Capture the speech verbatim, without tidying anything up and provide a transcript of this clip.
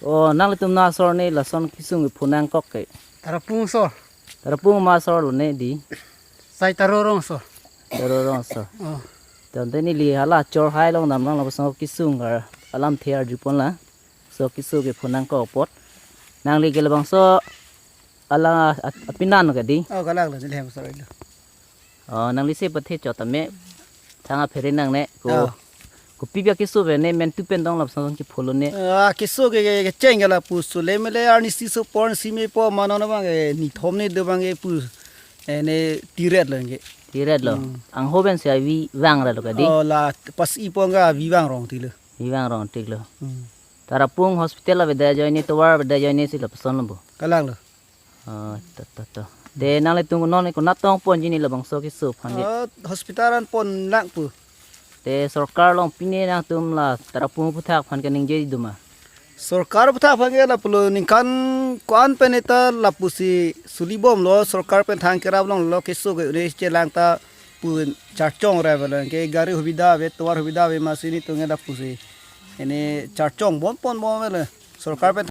O, nanglitum asor ne lason kesung kepho nangkok ke? Tarapung asor. Tarapung ma asor lo ne di? Sai Taro rong asor. Taro rong asor. Oh. Tangte neli hala Chorhai along damlang lapuson kesung kar alamthe arjupon la. So kesung kepho nangkok apot. Nangli ke labangso alang a-, a-, apinan ke di? Oh, kalang lo, neli hem asor lo. Oh, nangli si pathe chot tame. Thang aphere nangne ko. Oh. Kopi bia kesung pen ne, mentu pen dong lapuson kepho lo ne? Ah, kesung ke, ke, kecheng ke lapu sule mele arnisi so por si me po mano na bang ke nithom ne do bang ke pu. Eh, ne tiret lo ke. Tiret lo. Hmm. Angho pen si avi vang ra lo ke di? Oh, la pas-i pon ke avi vang rong tik lo. Avi vang rong tik lo. Hmm. Tarapung hospital avedet ajoine, tovar avedet ajoine si lapuson lo bo. Kalang lo. Oh, to, to, to. Te nanglitum non ko natong ponji ne labangso kesung aphan ke? Ah, hospital an pon lang pu. Te sorkar along pine nangtum la Tarapung aphuthak aphan keningje do ma? Sorkar aphuthak aphan ke lapulo ningkan ko-an pen eta lapusi suli bomlo, sorkar pen thang kerap longlo, kesung ke une chelang ta pu charchong ra bala ke gari hubida ave, tovar hubida ave masi netum ke lapusi. Ene charchong bom pon bom le. Sorkar pen